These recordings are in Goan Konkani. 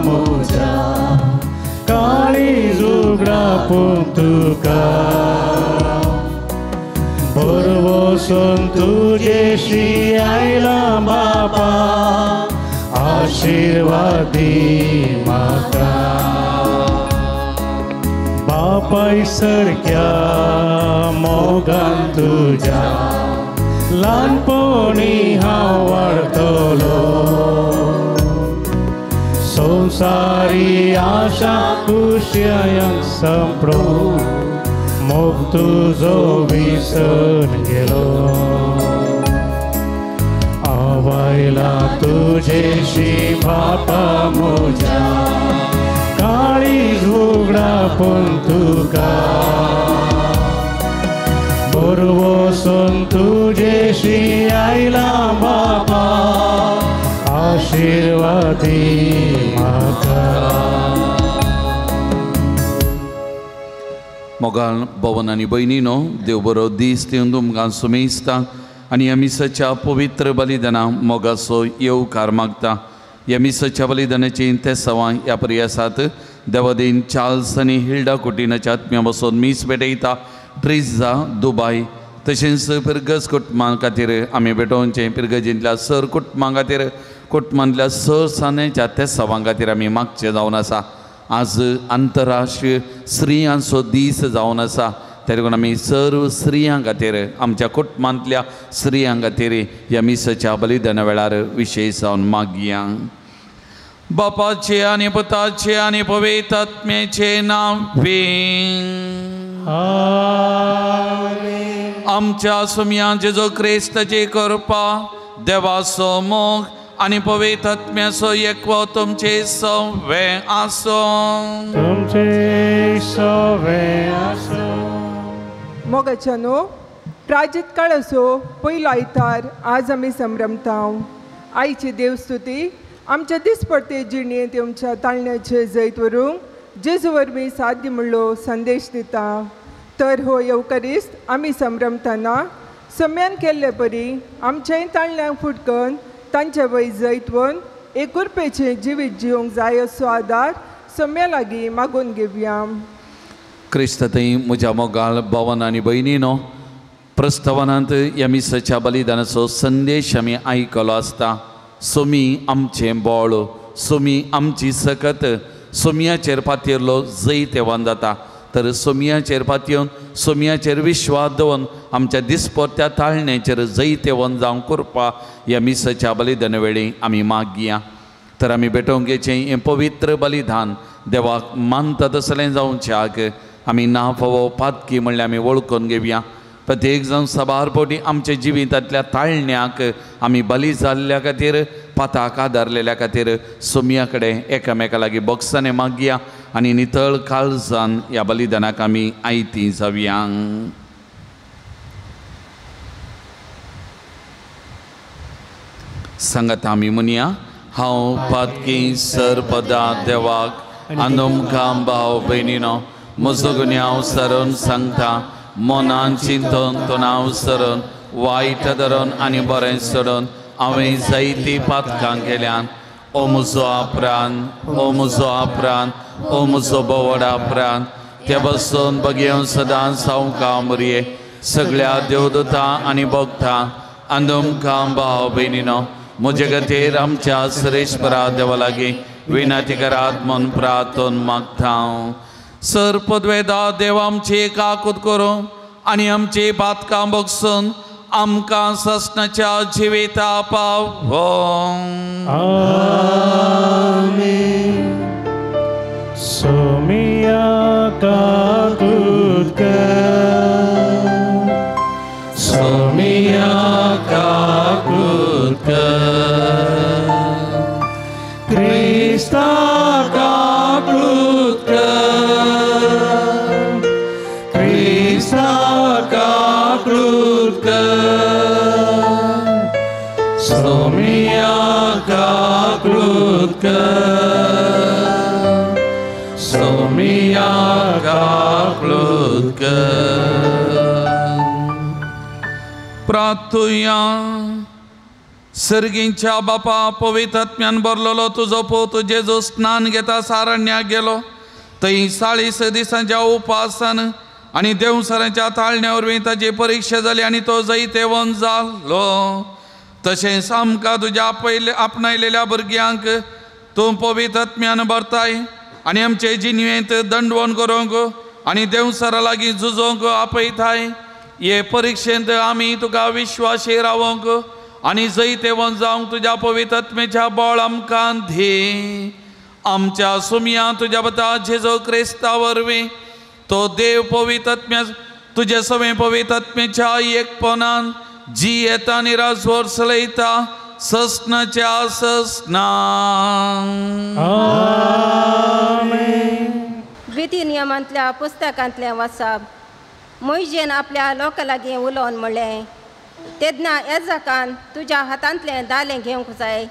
मुजा काळीज उगडापून तुका बरवसून तुजेशी आयला बापा आशिर्वादी म्हाका बापाय सारक्या मोगान तुज्या ल्हानपणी हांव वाडटलो संवसारी आशा खुशयांक संपलो मोग तुजो विसर गेलो आवायला तुजेशी बापा मुजा काळीज उगडापून तुका बरवसून तुजेशी आयला बापा आशिर्वादी म्हाका. मोगाळ भवन आनी भयणीनो देव बरो दीस दिवन तुमकां सुमेस्ता आनी ह्या मिसाच्या पवित्र बलिदाना मोगाचो येवकार मागता. ह्या मिसाच्या बलिदानाची तेसांवां ह्या प्रयासात देवादीन चार्ल्स आनी हिल्डा कुटिनाच्या आत्म्या बसून मीस भेटयता. ट्रिजा दुबाय तशेंच पिरगज कुटुंबां खातीर आमी भेटोवचें. पिरगजींतल्या सर कुटुंबां खातीर कुटुंबांतल्या सर सान्याच्या तेसांवां खातीर आमी मागचें जावन आसा. आज आंतरराष्ट्रीय स्त्रियांचो दीस जावन आसा त्या लागून आमी सर्व स्त्रियां खातीर आमच्या कुटुंबांतल्या स्त्रियां खातीर ह्या मिसाच्या बलिदाना वेळार विशेश जावन मागया. बापाचे आनी पुताचे आनी पवित्र आत्म्याचे नांव आमच्या सुमया जेजू क्रिस्ताची कृपा देवाचो मोग आनी पवित्र आत्म्याचो एकवो तुमचे सवे आसूं. तुमचे सवे आसूं. मोगाच्यानो प्राजित काळाचो पयलो आयतार आज आमी संभ्रमता. आयची देवस्तुती आमच्या दिसपडते जिणेंत आमच्या ताळण्याचे जैत व्हरूंक जेजू वरवीं साध्य म्हणलो संदेश दिता. तर हो येवकारिस्त आमी संभ्रमतना सम्यान केल्ले परी आमच्याय ताळण्यांक फुटकन तांचे वय जैतवन एकुरपेचें जिवीत जिवंक जाय असो आदार सम्या लागीं मागून घेवया. क्रिस्त थंय म्हज्या मोगाळ भवन आनी भयणीनो प्रस्तावनांत ह्या मिसाच्या बलिदानाचो संदेश आमी आयकलो आसता. सोमी आमचें बळ, सोमी आमची सकत, सोमयाचेर पातयेल्लो जैतवान जाता. तर सोमयाचेर पातयेवन सोमयाचेर विश्वास दवरून आमच्या दिसपट्ट्या ताळण्याचेर जैतवान जावंक कृपा ह्या मिसाच्या बलिदाना वेळी आमी मागया. तर आमी भेटोवंक घेवचें हें पवित्र बलिदान देवाक मानता तसलें जावच्याक आमी ना फावो पातकी म्हणल्यार आमी वळखून घेवया. प्रत्येक जावन साबार फावटी आमच्या जिवितांतल्या ताळण्याक आमी बली जाल्ल्या खातीर पाताक आदारलेल्या खातीर सोमया कडेन एकामेका लागीं बोक्सांनी मागया आनी नितळ काळजान ह्या बलिदानाक आमी आयती जावया. सांगात आमी म्हणया, हांव पातकी सरपदा देवाक आनी भाव भयणीनो म्हजो गुन्यांव सरून सांगता. मनान चिंतून तणाव सरून वायट धरून आनी बरें सोडून हांवें जायतीं पातकां केल्यान. ओ म्हजो आपरान, ओ म्हजो आपरान, ओ म्हजो बोवड आपरान, ते बसून बगेवन सदांच हांव कामरये सगळ्या देवदूतां आनी भक्तां आनी तुमकां भाव भयणीनो म्हजे खातीर आमच्या सरेश्वरा देवा लागीं विनंती करात म्हूण प्रार्थन मागता हांव. सर पदवेदा देव आमची काकूत करूं आनी आमची पातकां बगसून आमकां ससनाच्या जिविता पावों. आमेन. सोमिया काकूत कर, सोमिया काकूत कर, क्रिस्ता काकूत कर, क्रिस्ता काकूत कर, सोमिया काकूत कर, सोमिया काकूत कर. प्रार्थुया. सर्गींच्या बापा पवित्र भरलेलो तुजो पूत जेजू स्नान घेता सारण्याक गेलो थंय 40 दिसांच्या उपासान आनी देवसरांच्या ताळण्या वरवीं ताची परिक्षा जाली आनी तो जैतेवंत जालो. तशेंच आमकां तुज्या पयले आपणायलेल्या भुरग्यांक तूं पवित्र भरताय आनी आमचे जिणेंत दंडवण करूंक आनी देवसरा लागीं झुजोंक आपयताय. हे परिक्षेंत आमी तुका विश्वासी रावंक आनी जैतेवंत जावंक तुज्या पवित्र बळ आमकां दी. आमच्या सुमया तुज्या बता जेजू क्रिस्ता वरवीं तो देव पवित्र तुजे सवें पवित्र एकपणान जी येता आनी राजवर चलयता ससनाच्या ससना. द्वितीय नियमांतल्या पुस्तकांतलें वाचप. मोयजेन आपल्या लोकां लागीं उलोवन म्हणलें, तेन्ना एजाकान तुज्या हातांतलें दालें घेवंक जाय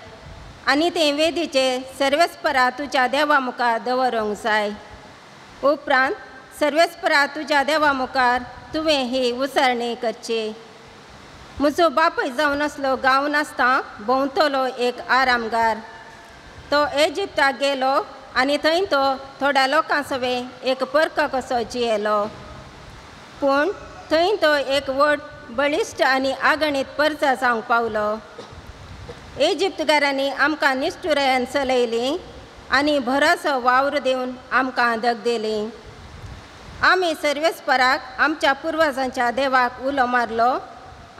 आनी तें वेदीचे सर्वेस्परा तुज्या देवा मुखार दवरूंक जाय. उपरांत सर्वेस्परा तुज्या देवा मुखार तुवें ही उसरणी करची. म्हजो बापूय जावन आसलो गांव नासता भोंवतलो एक आरामगार. तो इजिप्ताक गेलो आनी थंय तो थोड्या लोकां सवें एक परको कसो जियेलो. पूण थंय तो एक व्हड बळिश्ट आनी आगणीत परजा जावंक पावलो. इजिप्तकारांनी आमकां निश्ठुरायेन चलयली आनी भरोसो वावर दिवन आमकां दगदिली. आमी सर्वेस्पराक आमच्या पुर्वजांच्या देवाक उलो मारलो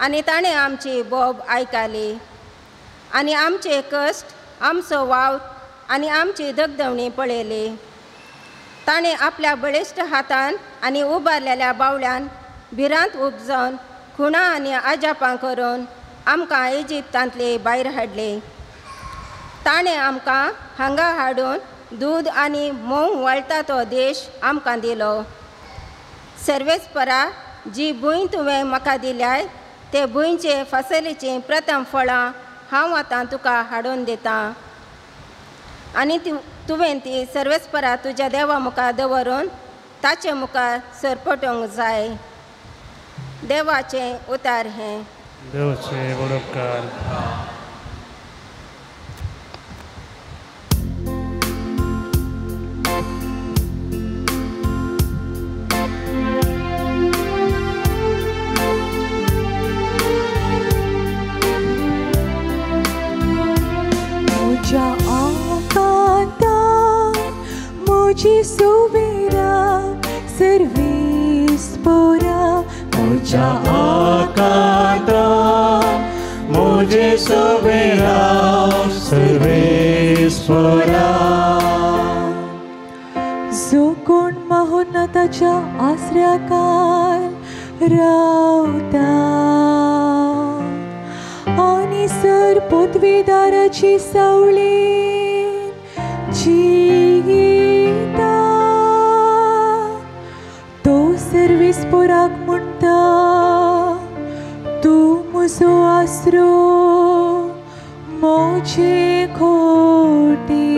आनी ताणें आमची बोब आयकली आनी आमचे कश्ट, आमचो वावर आनी आमची दगदवणी पळयली. ताणें आपल्या बळिश्ट हातान आनी उबारलेल्या बावल्यान भिरांत उपजोवन खुणा आनी आजापां करून आमकां इजिप्तांतले भायर हाडले. ताणें आमकां हांगा हाडून दूद आनी म्होंव वळटा तो देश आमकां दिलो. सर्वेस्परा जी भूंय तुवें म्हाका दिल्याय ते भुंयचे फसलीचीं प्रथम फळां हांव आतां तुका हाडून दितां आनी तुवें ती सर्वेस्परा तुज्या देवा मुखार दवरून ताचे मुखार सरपटोवंक जाय. देवाचें उतार हें. देवाचें उपकार. म्हज्या आकांता म्हजी सुवेरा सर्वेस्पोरा. म्हज्या आकांता म्हजे सुवेरा सर्वेस्पोरा. जो कोण महोन्नताच्या आसऱ्याकार रावता आनी सर पदवीदाराची सावळी जियेता तो सर्वेस्पोराक म्हणटा, तूं म्हजो आसरो म्हजे खोटी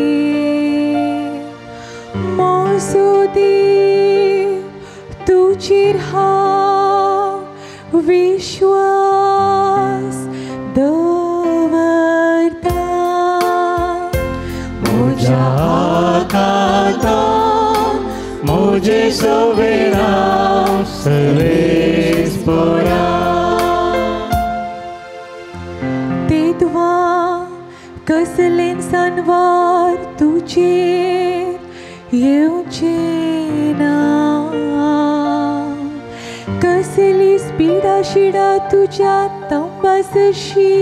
म्हजो देव तुजेर हांव विश्वास दवरता. म्हज्या आकांता म्हजे सवेरा सर्वेस्पोरा. तेदवा कसलें सनवार तुजेर येवचें ना, कसलीच पिडा शिडा तुज्या तंबासशी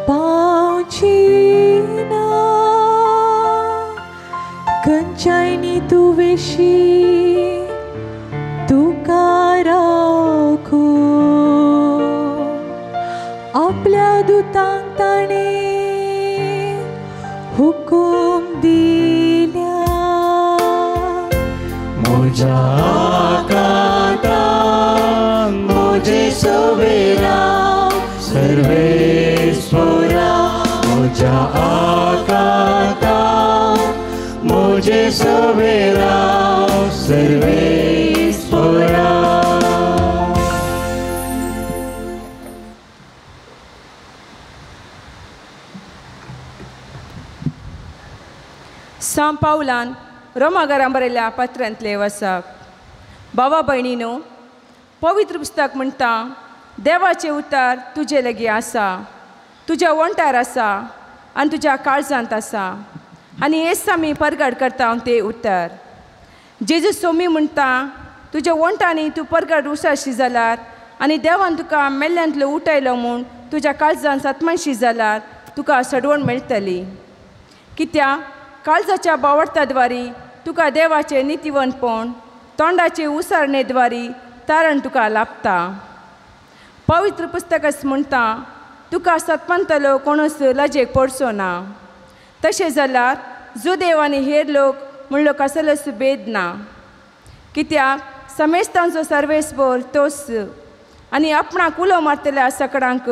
पावची ना. खंयच्यायनी तूं वेशी तुका राखू आपल्या दुतांक ताणें हुकूम दिल्या. म्हज्या आकांता म्हजे सवेरा सर्वेस्पोरा. म्हज्या आकांता म्हजे सवेरा सर्वेस्पोरा. सांव पावलान रोमाघरां बरयल्या पत्रांतले वसाप. बाबा भयणीनो, पवित्र पुस्तक म्हणटा, देवाचें उतर तुजे लागीं आसा, तुज्या वंठार आसा आनी तुज्या काळजांत आसा, आनी हेच आमी परगट करता तें उतर. जेजू सोमी म्हणटा, तुज्या वंठांनी तूं परगट उसाशी जाल्यार आनी देवान तुका मेल्ल्यांतलो उठयलो म्हूण तुज्या काळजान सतमानशी जाल्यार तुका सडवण मेळटली. कित्याक काळजाच्या बावडताद्वारी तुका देवाचें नितीवंतपण, तोंडाचे उसारणेद्वारी तारण तुका लाभता. पवित्र पुस्तकच म्हणटा, तुका सतमानतलो कोणूच लजेक पडचो ना. तशें जाल्यार जुदेव आनी हेर लोक म्हणलो कसलोच भेद ना, कित्याक समेस्तांचो सर्वेस्पर तोच, आनी आपणाक उलो मारतल्या सकडांक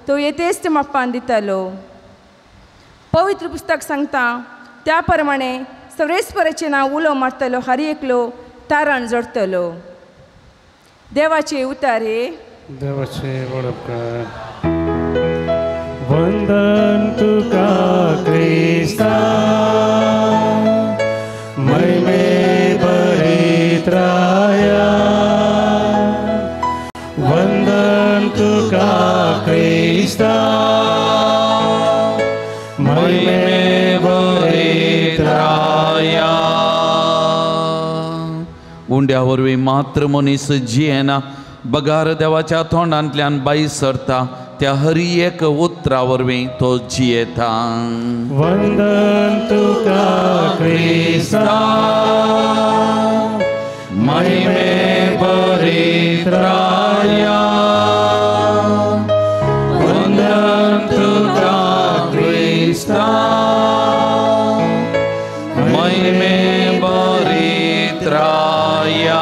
तो येतेस्त माप्पान दितलो. पवित्र पुस्तक सांगता त्या प्रमाणे सर्वेस्पराचें नांव उलो मारतलो हर एकलो तारण जोडटलो. देवाचे उतर हे. देवाचे वडपकार. वंदन तुका क्रिस्ता, महिमे परित्राया. वंदन तुका क्रिस्ता, महिमे परित्राया. उंड्या वरवीं मात्र मनीस जियेना, बगार देवाच्या तोंडांतल्यान बाई सरता त्या हरी एक उतरा वरवीं तो जियेता. वंदन तुका क्रिस्ता, महिमे परित्राया. वंदन तुका क्रिस्ता, महिमे परित्राया.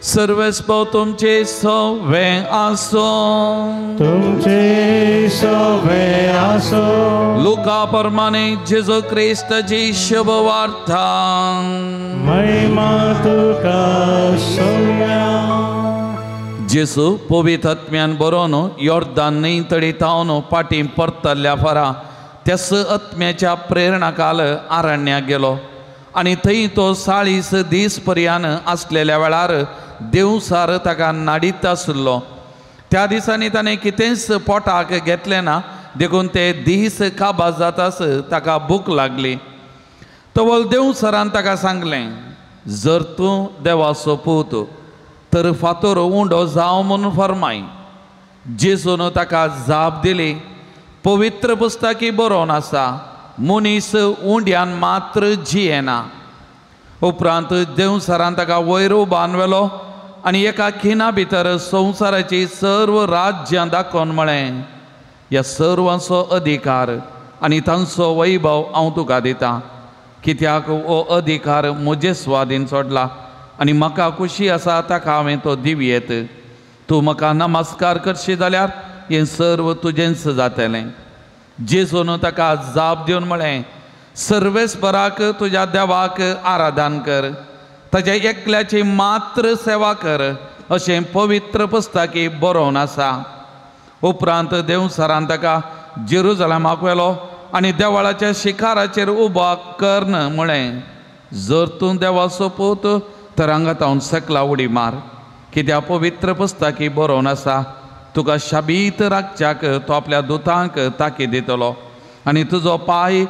सर्वेस्पर तुमचे सवे आसो, तुमचे सवे आसो. लुका प्रमाणे जेजू क्रिस्ताची शुभ वार्ता. महिमा तुका सोम्या. जेजू पवित्र आत्म्यान बरोवन योर्दान न्हंय तडी थावन फाटीं परतल्ल्या फारा त्याच आत्म्याच्या प्रेरणा काल आरण्याक गेलो, आनी थंय तो 40 दीस पर्यान आसलेल्या वेळार देवसार ताका नाडीत आसलो. त्या दिसांनी ताणें कितेंच पोटाक घेतलें ना, देखून ते दीस काबार जातास ताका भूक लागली. तवल देवसरान ताका सांगलें, जर तूं देवाचो पूत तर फातोर उंडो जावं म्हूण फरमाय. जेजून ताका जाप दिली, पवित्र पुस्तकी बरोवन आसा, मनीस उंड्यान मात्र जियेना. उपरांत देवसरान ताका वयर उबान व्हेलो आनी एका खिणा भितर संवसाराची सर्व राज्यां दाखोवन म्हळें, ह्या सर्वांचो अधिकार आनी तांचो वैभव हांव तुका दितां, कित्याक हो अधिकार म्हजे स्वाधीन सोडला आनी म्हाका खुशी आसा ताका हांवें तो दिवयेत. तूं म्हाका नमस्कार करशी जाल्यार हें सर्व तुजेंच जातलें. जेजून ताका जाप दिवन म्हळें, सर्वेस्पराक तुज्या देवाक आराधन कर, ताच्या एकल्याची मात्र सेवा कर, अशें पवित्र पुस्तकी बरोवन आसा. उपरांत देवसरान ताका जेरुजलमाक व्हेलो आनी देवळाच्या शिखराचेर उबो करन म्हळें, जर तूं देवाचो पूत तर हांगा तावन सकला उडी मार, कित्याक पवित्र पुस्तकी बरोवन आसा, तुका शाबीत राखच्याक तो आपल्या दुतांक ताकीद दितलो आनी तुजो पांय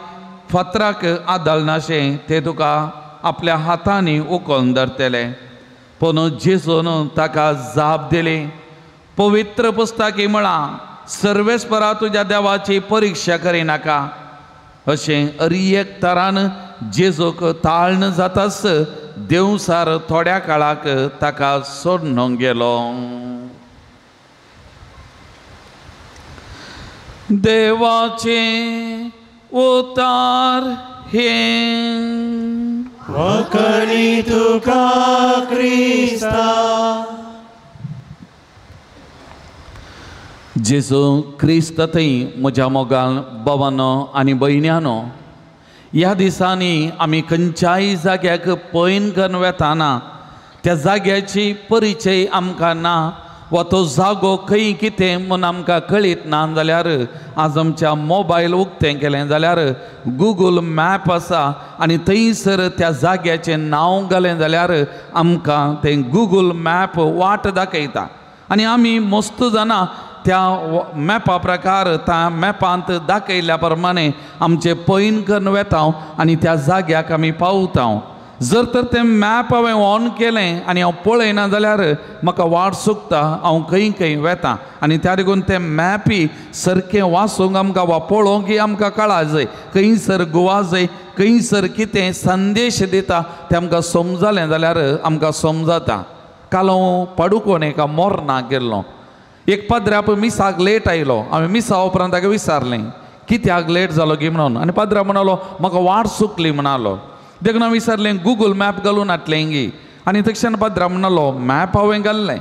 फातराक आदलनाशें ते तुका आपल्या हातांनी उखलून धरतले. पूण जेजून ताका जाप दिली, पवित्र पुस्तकी म्हळां, सर्वेस्परा तुज्या देवाची परिक्षा करिनाका. अशें अरी एक तरान जेजूक ताळण जातास देवसार थोड्या काळाक ताका सोडून गेलो. देवाचें उतार हें. वखणी तुका क्रिस्ता. जेजू क्रिस्त थंय म्हज्या मोगान बाबानो आनी भयण्यानो, ह्या दिसांनी आमी खंयच्याय जाग्याक पयन करून वेताना त्या जाग्याची परिचय आमकां ना, वा तो जागो खंय कितें म्हूण आमकां कळीत ना जाल्यार आज आमच्या मोबायल उक्तें केलें जाल्यार गुगल मॅप आसा आनी थंयसर त्या जाग्याचें नांव घालें जाल्यार आमकां तें गुगल मॅप वाट दाखयता आनी आमी मस्त जाणां त्या मॅपा प्रकार त्या मॅपांत दाखयल्ल्या प्रमाणे आमचें पैन करून वेता आनी त्या जाग्याक आमी पावता. जर तर तें मॅप हांवें ऑन केलें आनी हांव पळयना जाल्यार म्हाका वाट चुकता, हांव खंय खंय वेता आनी त्या देखून तें मॅपी सारकें वाचूंक आमकां वा पळोवंक आमकां कळा जाय, खंयसर गोवा जाय, खंयसर कितें संदेश दिता तें आमकां समजलें जाल्यार आमकां समजता. काल हांव पाडुकोन एका मोरनाक गेल्लो, एक पाद्र्याप मिसाक लेट आयलो. हांवें मिसा उपरांत ताका विचारलें कित्याक लेट जालो गी म्हणून आनी पाद्रा म्हणालो म्हाका वाट चुकली म्हणालो. देखून हांवें विचारलें गुगल मॅप घालून हाडलें गी आनी तक्षण पाद्रा म्हणालो मॅप हांवें घाल्लें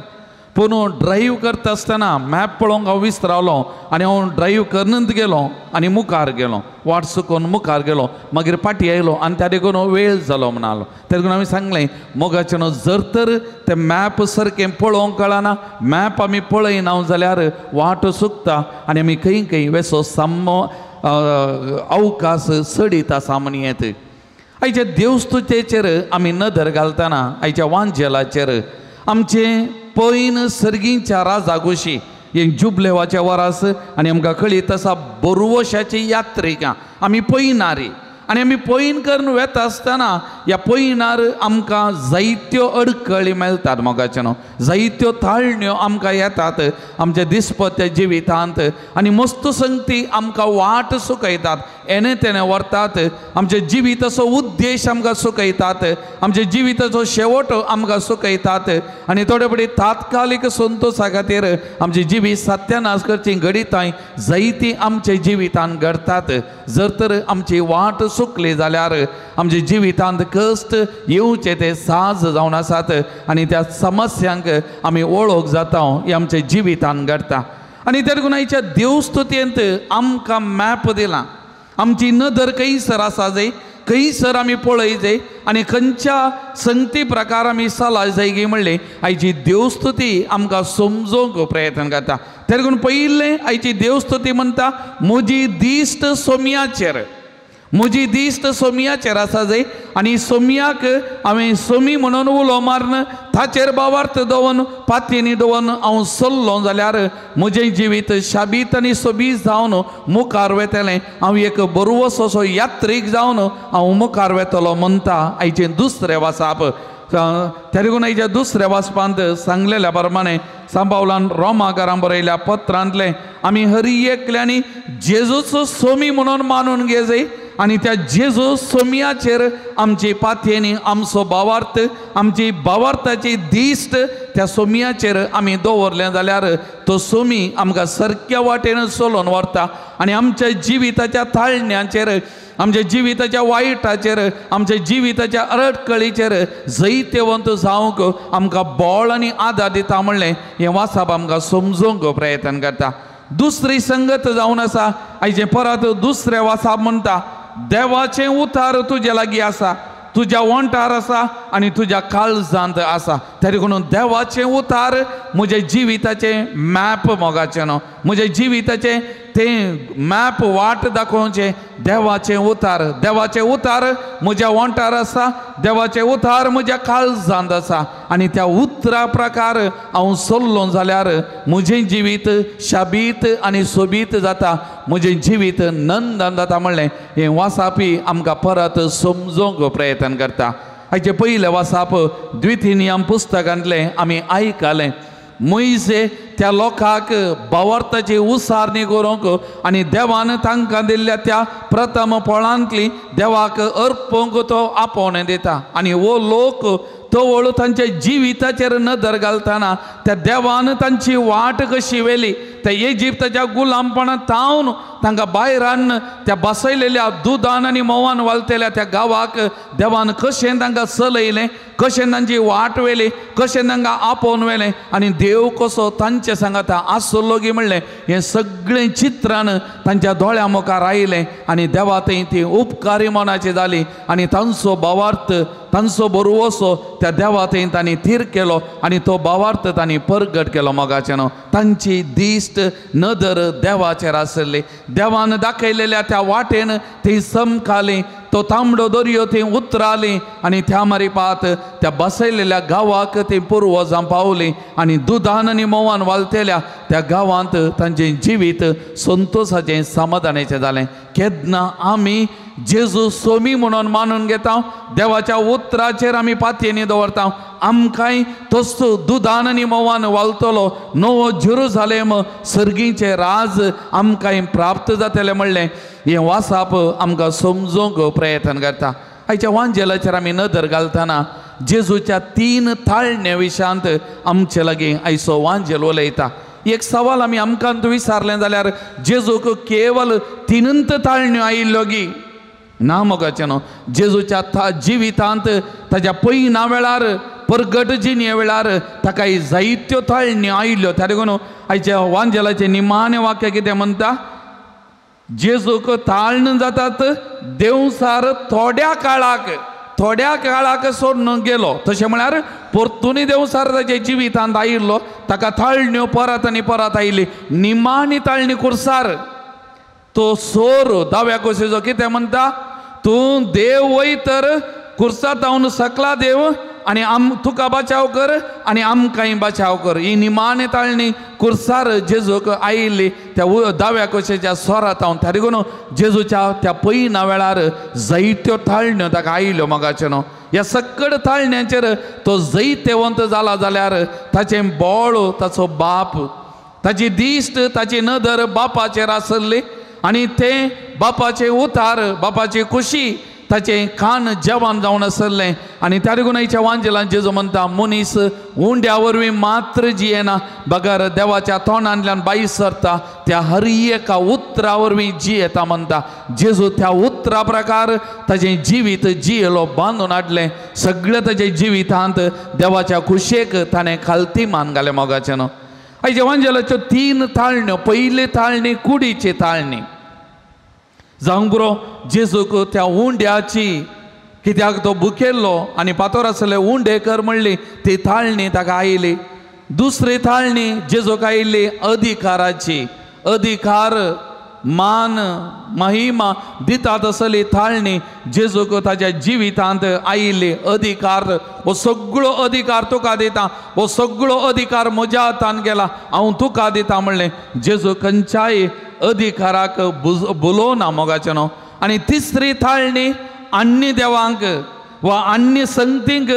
पूण ड्रायव्ह करता आसतना मॅप पळोवंक हांव विसरावलो आनी हांव ड्रायव्ह करनच गेलो आनी मुखार गेलो, वाट चुकोवन मुखार गेलो, मागीर फाटीं आयलो आनी त्या देखून वेळ जालो म्हणालो. त्या देखून हांवें सांगलें मोगाचें न्हू जर तर तें मॅप सारकें पळोवंक कळना, मॅप आमी पळयना जाल्यार वाट चुकता आनी आमी खंय खंय वेसो सामो अवकाश चडीत आसा म्हण येत. आयच्या देवस्तुतेचेर आमी नदर घालतना आयच्या वांजेलाचेर आमचें पैन सर्गींच्या राजा गोशी हें जुबलेवाचें वरास आनी आमकां कळीत आसा बरवशाची यात्रिका आमी पयनारी आनी आमी पयन करून वेता आसतना ह्या पयनार आमकां जायत्यो अडकळी मेळटात मोगाचें न्हू, जायत्यो ताळण्यो आमकां येतात आमच्या दिसपत्या जिवितांत आनी मस्त संगती आमकां वाट चुकयतात, येणे तेणे व्हरतात, आमच्या जिविताचो उद्देश आमकां चुकयतात, आमच्या जिविताचो शेवट आमकां चुकयतात आनी थोडे फावटी तात्कालीक संतोशा खातीर आमचें जिवीत सत्यानाश करचीं घडितां जायतीं आमच्या जिवितांत घडटात. जर तर आमची वाट चुकली जाल्यार आमच्या जिवितांत कश्ट येवचे ते साज जावन आसात आनी त्या समस्यांक आमी वळख जाता हें आमच्या जिवितांत घडटा. आनी त्या देखून आयच्या देवस्तुतेंत आमकां मॅप दिला, आमची नदर खंयसर आसा जाय, खंयसर आमी पळय जाय आनी खंयच्या संगती प्रकार आमी चला जाय गी म्हणलें आयची देवस्तुती आमकां समजोवंक प्रयत्न करता. त्या देखून पयलें आयची देवस्तुती म्हणटा म्हजी दिश्ट सोम्याचेर, म्हजी दिश्ट सोम्याचेर आसा जाय आनी सोम्याक हांवें सोमी म्हणून उलो मारून ताचेर बावार्थ दवरून पातयेनी दवरून हांव चल्लो जाल्यार म्हजें जिवीत शाबीत आनी सोबीत जावन मुखार वेतलें, हांव एक बरवसो असो यात्रीक जावन हांव मुखार वेतलो म्हणटा आयचें दुसरें वाचप. त्या देखून आयच्या दुसऱ्या वाचपांत सांगलेल्या प्रमाणे सांबावलान रोमाकारां बरयल्या पत्रांतलें आमी हरी एकल्यांनी जेजूचो सोमी म्हणून मानून घे जाय आनी त्या जेजू सोम्याचेर आमची पातयेनी आमचो भावार्थ आमची भावार्थाची दिश्ट त्या सोम्याचेर आमी दवरलें जाल्यार तो सोमी आमकां सारक्या वाटेन चलोवन व्हरता आनी आमच्या जिविताच्या ताळण्याचेर, आमच्या जिविताच्या वायटाचेर, आमच्या जिविताच्या अडकळीचेर जैतवंत जावंक आमकां बळ आनी आदार दिता म्हणलें हें वाचप आमकां समजोवंक प्रयत्न करता. दुसरी संगत जावन आसा आयचें परत दुसरें वाचप म्हणटा देवाचें उतार तुजे लागीं आसा, तुज्या वंठार आसा आनी तुज्या काळजांत आसा. त्या देखून देवाचें उतार म्हज्या जिविताचें मॅप मोगाचें न्हू, म्हज्या जिविताचें तें मॅप वाट दाखोवचें देवाचें उतार, देवाचें उतार म्हज्या वंठार आसा, देवाचें उतार म्हज्या काळजांत आसा आनी त्या उतरा प्रकार हांव चल्लो जाल्यार म्हजें जिवीत शाबीत आनी सोबीत जाता, म्हजें जिवीत नंदन जाता म्हणलें हें वाचापी आमकां परत समजोवंक प्रयत्न करता. हाचें पयलें वाचप द्वितीय पुस्तकांतलें आमी आयकलें मोयसे त्या लोकांक भावार्थाची उसारणी करूंक आनी देवान तांकां दिल्ल्या त्या प्रथम फळांतली देवाक अर्पूंक तो आपोवणें दिता आनी हो लोक तवळ तांच्या जिविताचेर नदर घालतना त्या देवान तांची वाट कशी व्हेली, त्या इजिप्ताच्या गुलामपणांत तावन तांकां भायर हाडून त्या बसयलेल्या दुदान आनी म्होंवान वालतेल्या त्या गांवाक देवान कशें तांकां चलयलें, कशें तांची वाट व्हेली, कशें तांकां आपोवन व्हेलें आनी देव कसो तांचे सांगाता आसलो गी म्हणलें हें सगळें चित्रान तांच्या दोळ्या मुखार आयलें आनी देवा थंय ती उपकारी मनाची जाली आनी तांचो भावार्थ तांचो बरोवसो त्या देवा थंय तांणी थीर केलो आनी तो भावार्थ तांणी परगट केलो. मोगाचें न्हू तांची दिश्ट नदर देवाचेर आसली, देवान दाखयलेल्या त्या वाटेन ती समकाली, तो तांबडो दर्यो थंय उतराली आनी त्या मारिपात त्या बसयलेल्या गांवाक ती पुर्वजां पावली आनी दुदान आनी म्होंवान वालतेल्या त्या गांवांत तांचें जिवीत संतोशाचें समाधानाचें जालें. केन्ना आमी जेजू सोमी म्हणून मानून घेता, देवाच्या उतराचेर आमी पातयेनी दवरता, आमकांय तसो दुदान आनी म्होंवान वालतलो नवो जेरुजालेम सर्गीचें राज आमकांय प्राप्त जातलें म्हणलें हें वासाप आमकां समजूंक प्रयत्न करता. आयच्या वांजेलाचेर आमी नदर घालतना जेजूच्या तीन ताळण्या विशयांत आमचे लागीं आयचो वांजेल उलयता. एक सवाल आमी आमकां विचारलें जाल्यार जेजूक केवल तिनंत ताळण्यो आयिल्ल्यो गी ना मोगाचें न्हू. जेजूच्या जिवितांत ताज्या पयना वेळार परगट जिणे वेळार ताका जायत्यो ताळण्यो आयिल्ल्यो. त्या देखून आयच्या वांजेलाचें निमाणें वाक्य कितें म्हणटा, जेजूक ताळण जातात देवसार थोड्या काळाक सोडून गेलो. तशें म्हळ्यार परतूनय देवसार ताच्या जिवितांत आयिल्लो, ताका ताळण्यो परत आनी परत आयली. निमाणी ताळणी कुर्सार तो सोर दाव्या कुशीचो कितें म्हणटा, तूं देव वय तर कुर्सा तावन सकला देव आनी आम तुका बचाव कर आनी आमकांय बचाव कर. ही निमाणी ताळणी कुर्सार जेजूक आयिल्ली त्या दाव्या कुशीच्या सोरात हांव. त्या देखून जेजूच्या त्या पयना वेळार जायत्यो ताळण्यो ताका आयिल्ल्यो. मोगाचें न्हू ह्या सकड ताळण्यांचेर तो जैतेवंत जाला जाल्यार ताचें बोळ ताचो बाप, ताची दिश्ट ताची नदर बापाचेर आसली आनी तें बापाचें उतार बापाची खुशी ताचें कान जेवण जावन आसलें. आनी त्या देखून आयच्या वांजेलान जेजू म्हणटा, मनीस उंड्या वरवीं मात्र जियेना बगर देवाच्या तोंडांतल्यान भायर सरता त्या हर एका उतरा वरवीं जियेता म्हणटा. जेजू त्या उतरा प्रकार ताचें जिवीत जियेलो बांदून हाडलें. सगळें ताच्या जिवितांत देवाच्या खुशेक ताणें खालती मान घालें. मोगाचें न्हू आयच्या वांजेलाच्यो तीन ताळण्यो. पयली ताळणी कुडीची ताळणी जावंक पुरो जेजूक त्या उंड्याची, कित्याक तो भुकेल्लो आनी पातोर आसले उंडे कर म्हणली ती ताळणी ताका आयली. दुसरी ताळणी जेजूक आयिल्ली अधिकाराची, अधिकार मान महिमा दिता तसली ताळणी जेजूक ताच्या जिवितांत आयिल्ली. अधिकार हो सगळो अधिकार तुका दिता, हो सगळो अधिकार म्हज्या हातान गेला, हांव तुका दिता म्हणलें जेजू खंयच्याय अधिकाराक बुलोवना. मोगाचें न्हू. आनी तिसरी ताळणी अन्य देवांक वा अन्य संगतींक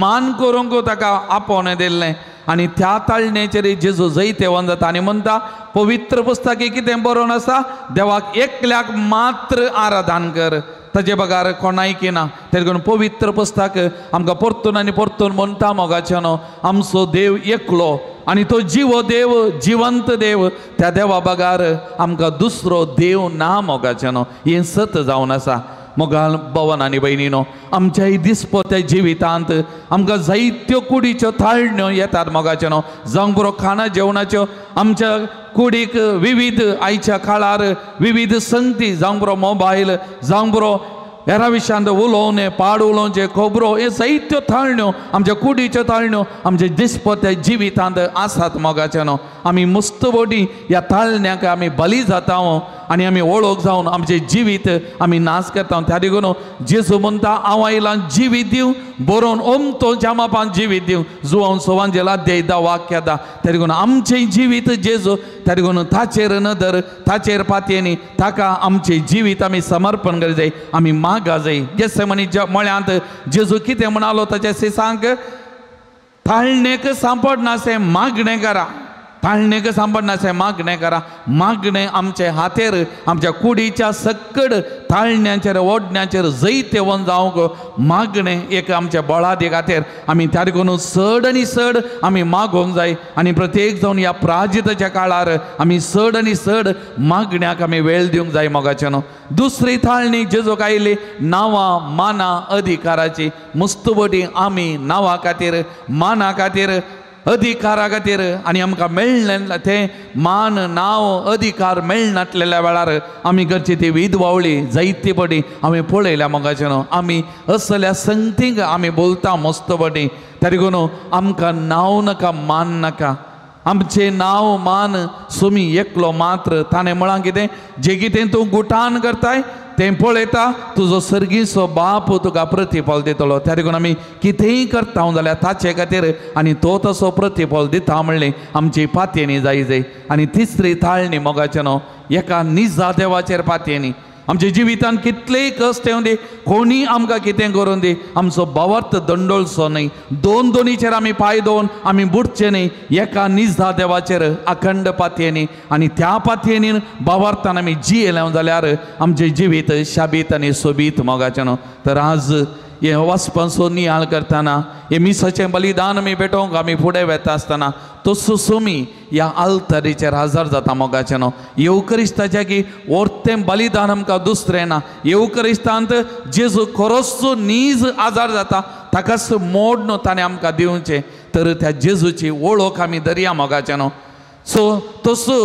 मान करूंक ताका आपोवणें दिल्लें. आनी त्या ताळणेचेर जेजू जैतेवंत जाता आनी म्हणटा, पवित्र पुस्तकी कितें बरोवन आसा, देवाक एकल्याक मात्र आराधन कर, ताजे बगर कोणायकी ना. तें देखून पवित्र पुस्तक आमकां परतून आनी परतून म्हणटा. मोगाचें न्हू आमचो देव एकलो आनी तो जिवो देव, जिवंत देव, त्या देवा बगर आमकां दुसरो देव ना. मोगाचें न्हू हें सत जावन आसा. मोगाल भवन आनी भयणीनो, आमच्याय दिसपत्या जिवितांत आमकां जायत्यो कुडीच्यो ताळण्यो येतात. मोगाचें न्हू जावंक पुरो खाणा जेवणाच्यो आमच्या कुडीक विविध आयच्या काळार विविध संगती, जावंक पुरो मोबायल, जावंक पुरो हेरा विशयांत उलोवणें, पाड उलोवचें, खबरो, हे जायत्यो ताळण्यो आमच्या कुडीच्यो ताळण्यो आमच्या दिसपत्या जिवितांत आसात. मोगाचें न्हू आमी मुस्त बोटी ह्या ताळण्याक आमी बली जाता आनी आमी वळख जावन आमचें जिवीत आमी नाश करता. त्या देखून जेजू म्हणटा, हांव आयलां जिवीत दिवं, बरोवन ओमतो जामापान जिवीत दिवं. जुवान सोवांजेल अध्याय 10 वाक्य 10. त्या देखून आमचें जिवीत जेजू, त्या देखून ताचेर नदर, ताचेर पातयेनी ताका आमचें जिवीत आमी समर्पण करी जाय, आमी मागा जाय. गेसेमनी मळ्यांत जेजू कितें म्हणालो ताच्या सिसांक, ताळणेक सांपडनासें मागणें करा, ताळणेक सांपडनाशें मागणें करा. मागणें आमचे हातेर आमच्या कुडीच्या सक्कड ताळण्याचेर ओडण्याचेर जैत येवन जावंक मागणें एक आमच्या बळादी खातीर आमी त्या देखून चड आनी चड आमी मागोवंक जाय. आनी प्रत्येक जावन ह्या प्राजिताच्या काळार आमी चड आनी चड मागण्याक आमी वेळ दिवंक जाय मोगाच्यानो. दुसरी थाळणी जेजूक आयली नांवां माना अधिकाराची. मुस्तबटी आमी नांवा खातीर माना खातीर अधिकारा खातीर आनी आमकां मेळ्ळें तें मान नांव अधिकार मेळनासलेल्या वेळार आमी करची ती विधवावळी जायती पटी आमी पळयल्या मोगाचें न्हू. आमी असल्या संगतींक आमी बोलता मस्त पटी. तरी देखून आमकां नांव नाका मान नाका, आमचें नांव मान सुमी एकलो मात्र. ताणें म्हळां कितें, जें कितें तूं गुटान करताय तें पळयता तुजो सर्गीचो बाप तुका प्रतिफल दितलो. त्या देखून आमी कितेंय करता जाल्यार ताचे खातीर आनी तो तसो प्रतिफल दिता म्हणलें आमची पातयेनी जाय जाय. आनी तिसरी ताळणी मोगाचें न्हू एका निजा देवाचेर पातयेनी. आमच्या जिवितान कितलेय कश्ट येवं दी, कोणीय आमकां कितें करून दी, आमचो भावार्थ दंडोळचो न्हय. दोन दोनीचेर आमी पांय दवरून आमी बुडचे न्हय, एका निजा देवाचेर अखंड पातयेनी. आनी त्या पातयेनीन भावार्थान आमी जियेले जाल्यार आमचें जिवीत शाबीत आनी सोबीत मोगाचें न्हू. तर आज हे वाचपाचो नियाळ करतना हे मिसाचें बलिदान आमी भेटोवंक आमी फुडें वेता आसतना तसो सोमी ह्या आल्तारीचेर हजर जाता मोगाचें न्हू. येवकरिस्ताच्या की ओर्तें बलिदान आमकां दुसरें ना. येवकरिस्तांत जेजू खरोच नीज आजार जाता ताकाच मोड न्हू ताणें आमकां दिवचें. तर त्या जेजूची वळख आमी दरया मोगाचें न्हू. सो तसो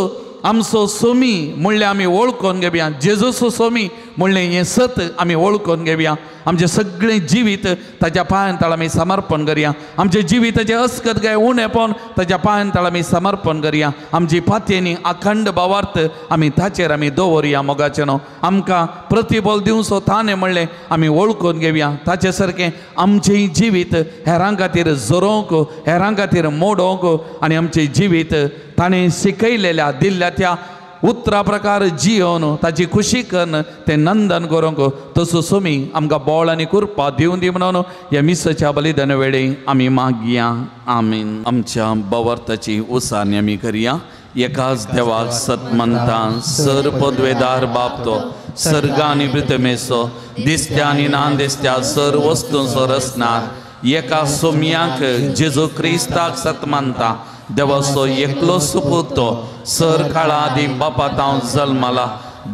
आमचो सोमी म्हणल्यार आमी वळखून घेवया, जेजूचो सोमी म्हणलें हें सत आमी वळखून घेवया. आमचें सगळें जिवीत ताच्या पांयां तळ आमी समर्पण करया. आमचें जिविताचें अस्कत काय उणेपण ताच्या पांयां तळ आमी समर्पण करया. आमची पातयेनी अखंड भावार्थ आमी ताचेर आमी दवरया मोगाचें न्हू. आमकां प्रतिबल दिवचो ताणें म्हणलें आमी वळखून घेवया. ताचे सारकें आमचें जिवीत हेरां खातीर झरोवंक, हेरां खातीर मोडोवंक आनी आमचें जिवीत ताणें शिकयलेल्या दिल्ल्या त्या उतरा प्रकार जियोन ताची खुशी करून तें नंदन करूंक तसो सोमी आमकां बोळ आनी कुरपा दिवन दी म्हणून ह्या मिसाच्या बलिदान वेळे आमी मागया. आमीन. आमच्या भावार्थाची उसारणी आमी करया. एकाच देवाक सत मानता, सर पदवेदार बाप तो सर्ग आनी पृथ्वेचो दिसत्या आनी ना दिसत्या सर वस्तूंचो रचणार एका सोम्याक जेजू क्रिस्ताक सत मानता, देवाचो एकलो सुपूत तो सर काळा आदी बापा तावन जल्माला,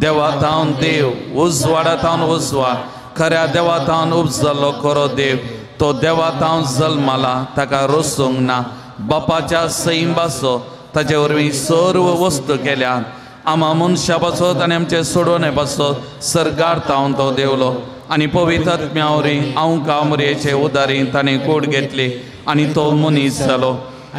देवा तावन देव, उजवाडा तावन उजवाड, खऱ्या देवा तावन उपजल्लो खरो देव, तो देवा तावन जल्माला, ताका रोसूंक ना, बापाच्या सैंबाचो ताचे वरवीं सर्व वस्तू केल्यात. आमा मनशा पासत आनी आमचे सोडोवणे पासत सर्गार तावन तो देवलो आनी पवित्र आत्म्या वरवीं आमकां मोरयेचे उदारी ताणें कूड घेतली आनी तो मनीस जालो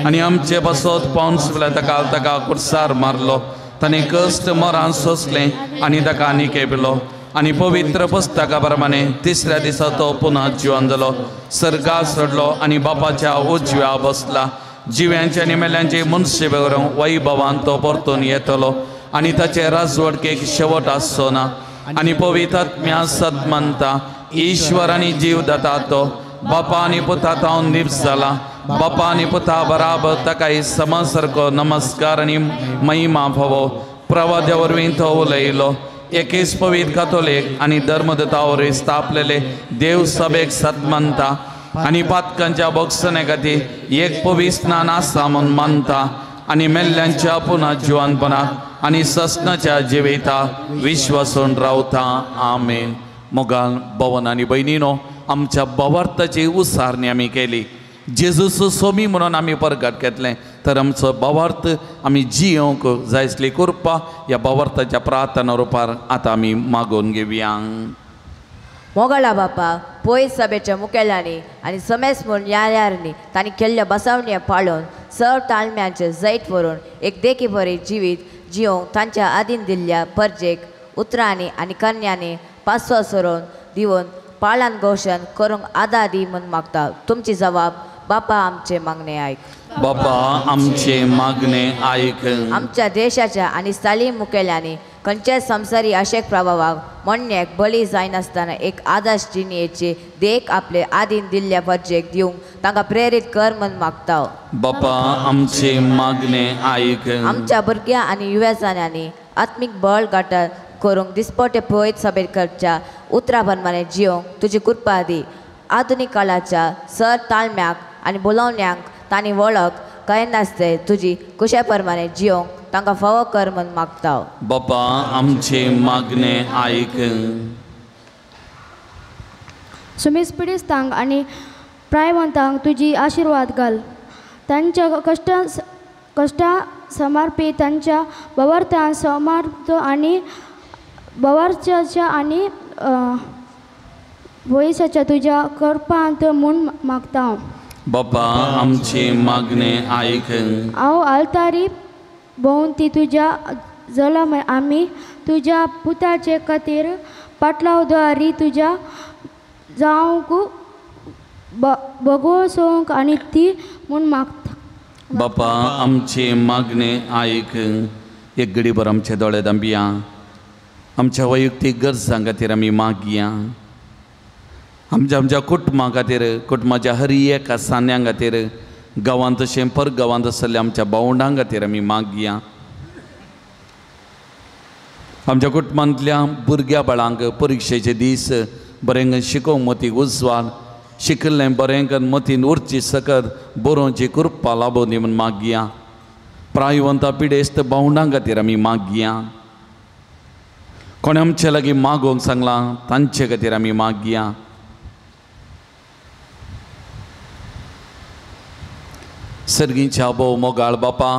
आनी आमचे पासत पावस ताका ताका कुर्सार मारलो. ताणें कश्ट मरान सोंसलें आनी ताका निकेपलो आनी पवित्र पुस्तका प्रमाणे तिसऱ्या दिसा तो पुनः जिवन जालो, सर्गार चडलो आनी बापाच्या उजव्या बसला. जिव्यांचे आनी मेल्यांचे मनशे बगर वैभवान तो परतून येतलो आनी ताचे राजवटकेक शेवट आसचो ना. आनी पवित्र आत्म्या सत मानता, ईश्वर आनी जीव दाता तो बापा आनी पुता तावन निप्स जाला, बापा आनी पुता बराबर ताका समा सारको नमस्कार आनी महिमा फावो. प्रवाद्या वरवीं तो उलयलो. एकेच पवित्र कातोलीक आनी धर्मदता वरवीं स्थापलेले देव सभेक सत मानता आनी पातकांच्या बोगसणे खातीर एक पवित्र स्नान आसा म्हूण मानता आनी मेल्ल्यांच्या पुनः जिवनपणाक आनी ससनाच्या जिविता विश्वासून रावता. आमेन. मोगाल भवन आनी भयणीनो, आमच्या भावार्थाची उसारणी आमी केली. जेजूचो सोमी म्हणून आमी परगट घेतलें. तर आमचो भावार्थ आमी जियोवंक जाय आसली कृपा ह्या भावार्थाच्या प्रार्थना रुपार आतां आमी मागून घेवया. मोगाळा बापा, पोय सभेच्या मुखेल्यांनी आनी समेस म्हूण न्यायालयांनी तांणी केल्ल्या बसवण्या पाळून सर्व ताळम्यांचे जैत व्हरून एक देखी बरी जिवीत जियोवंक तांच्या आदीन दिल्ल्या परजेक उतरांनी आनी करण्यांनी पासो सरोवन दिवन पाळान घोशण करूंक आदार दी म्हूण मागता. तुमची जबाब बापा आमचे मागणे आयक. बापा आमचे मागणे आयक. आमच्या देशाच्या आनी स्थळीय मुखेल्यांनी खंयच्याय संवसारी आशेक प्रभावाक म्हणण्याक बळी जायनासतना एक आदर्श जिणेची देख आपले आदीन दिल्ल्या फर्जेक दिवंक तांकां प्रेरीत कर म्हूण मागता. बापा आमचे मागणे आयक. आमच्या भुरग्यां आनी युवजाण्यांनी आत्मीक बळ घाटा करूंक दिसपट्टे पळयत सभेर करच्या उतरा प्रमाणे जियोंक तुजी कृपा दी. आधुनीक काळाच्या सर ताळम्याक आनी बोलोवण्यांक तांणी वळख कळनासते तुजी कुशे प्रमाणे जियोंक तांकां फावो कर म्हूण मागता. बापा आमचे मागणे आयक. सुमीस पिडिस्तांक आनी प्रायवंतांक तुजी आशिर्वाद घाल. तांच्या कश्टां समर्पी तांच्या बवार्थान समर्थ आनी बवार्चाच्या आनी वयसाच्या तुज्या करपांत म्हूण मागता. बापा आमचे मागणे आयक. हांव आल्तारी भोंवती तुज्या जलम आमी तुज्या पुताचे खातीर पाटलावद्वारी तुज्या जावंक भोगवसोवंक आनी ती म्हूण मागता. बापा आमचे मागणे आयक. एक घडीभर आमचे दोळे दांबिया. आमच्या वैयक्तीक गरजां खातीर आमी मागया. आमच्या आमच्या कुटुंबा खातीर, कुटुंबाच्या हर एका सान्यां खातीर, गांवांत तशें पर गांवांत आसलेल्या आमच्या भावंडां खातीर आमी मागया. आमच्या कुटुंबांतल्या भुरग्या बाळांक परिक्षेचे दीस बरें शिकोवंक मतीक उजवाड, शिकिल्लें बरें करून मतीन उरची सकत बरोवची कृपा लाबोवनी दी म्हूण मागया. प्रायवंता पिडेस्त भावंडां खातीर आमी मागया. कोणें आमचे लागीं मागोवंक सांगलां तांचे खातीर आमी मागया. सर्गीच्या भोव मोगाळ बापा,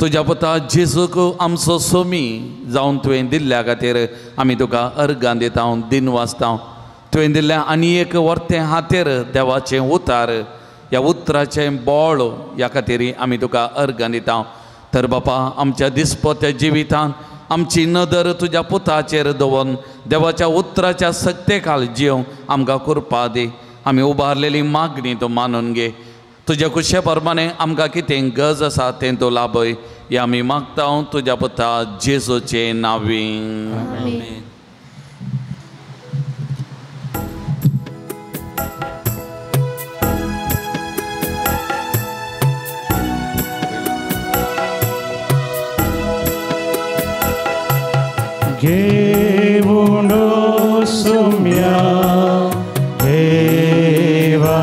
तुज्या पुता जेजूक आमचो सोमी जावन तुवें दिल्ल्या खातीर आमी तुका अर्गां दिता, दिन वाचता. तुवें दिल्ल्या आनी एक वर्तें हातेर देवाचें उतार, ह्या उतराचें बळ ह्या खातीर आमी तुका अर्गां दिता. तर बापा आमच्या दिसपत्या जिवितान आमची नदर तुज्या पुताचेर दवरून देवाच्या उतराच्या सक्तेखाल जियोंक आमकां कृपा दी. आमी उबारलेली मागणी तूं मानून घे. तुज्या कुशे प्रमाणे आमकां कितें गरज आसा तें तूं लाभय. हें आमी मागता तुज्या पुता जेजूचे नांवी. घेऊन सुम्या देवा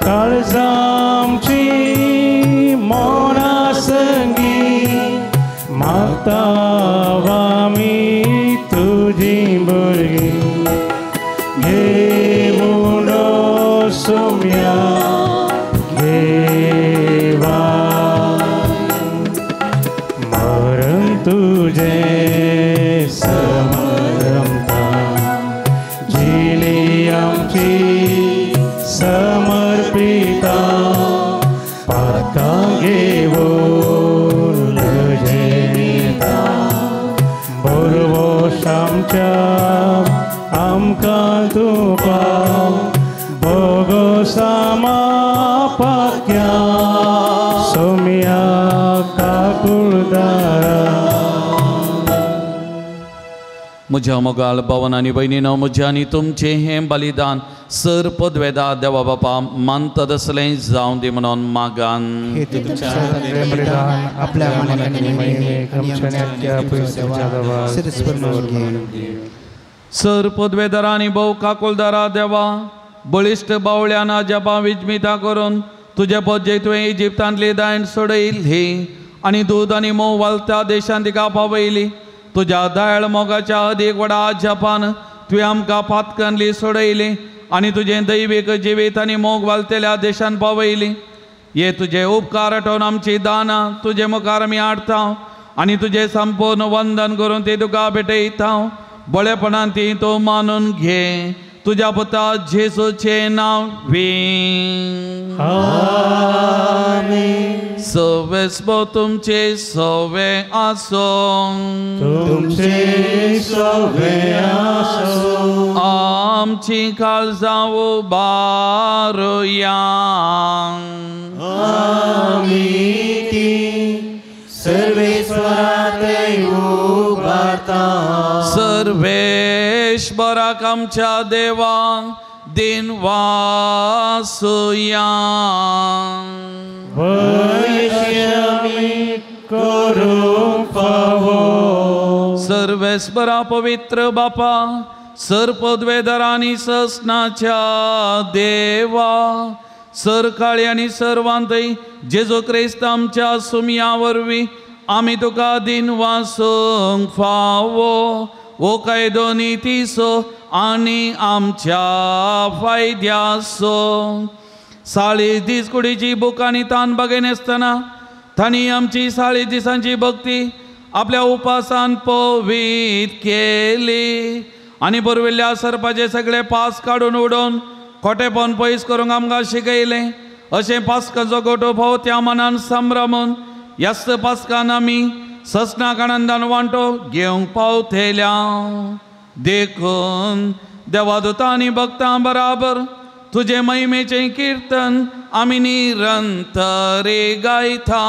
काळजामची मोना संगी मागता आमी तुजी भुरगीं. घेऊन सुम्या देवा मरण तुझे समरमता जिली आमची समर्पिता पातकां घेवन लजेता बरवोश आमच्या आमकां तुका भोगोसामा पाक्या सोम्या काकुळदारा. म्हज्या मोगाळ भावन आनी भयणीनो, म्हज्या आनी तुमचें हें बलिदान सर पदवेदा देवा बापा मानतात असलें जावं दी म्हणून मागान. सर पदवेदारा आनी भोव काकुलदारा देवा, बळिश्ट बावळ्यान जपा विजमिता करून तुजे पदजे तुवें इजिप्तांतली दायण सोडयली आनी दूद आनी मोव वालत्या देशांत तिका पावयली. तुज्या दयाळ मोगाच्या अदीक व्हडा जपान तुवें आमकां पातकांतली सोडयली आनी तुजें दैवीक जिवीत आनी मोग वालतेल्या देशान पावयली. हे तुजे उपकार आठोवन आमची दानां तुजे मुखार आमी हाडटा आनी तुजें संपूर्ण वंदन करून ती तुका भेटयता. बळेपणान ती तूं मानून घे. तुज्या पुता जेजूचें नांव वी. आमेन. सवेस्पो तुमचे सवे आसों. तुमचे सवे आसों. आमची काळजां उबारुया. आमी ती सर्वेस्वरा सर्वेश्वराक आमच्या देवाक दिन वासुया. वैश्यामी करूंक फावो. सर्वेस्परा पवित्र बापा, सरपदवेदर आनी ससनाच्या देवा, सरकाळी आनी सर्वांतय जेजू क्रिस्त आमच्या सुमया वरवीं आमी तुका दिन वासूंक फावो. वो कायदो नितीचो आनी आमच्या फायद्याचो. 40 दीस कुडीची भूक आनी तान बगयनासतना तांणी आमची 40 दिसांची भक्ती आपल्या उपासान पवीत केली आनी पुर्विल्ल्या सर्पाचे सगळे पास काडून उडोवन खोटेपण पयस करूंक आमकां शिकयलें. अशें पास्काचो गोटो फाव त्या मनान संभ्रमून ह्याच पास्कान आमी ससनाक आनंदान वांटो घेवंक पावतल्या. देखून देवादुतां आनी भक्तां बराबर तुजे महिमेचें किर्तन आमी निरंतरे गायता.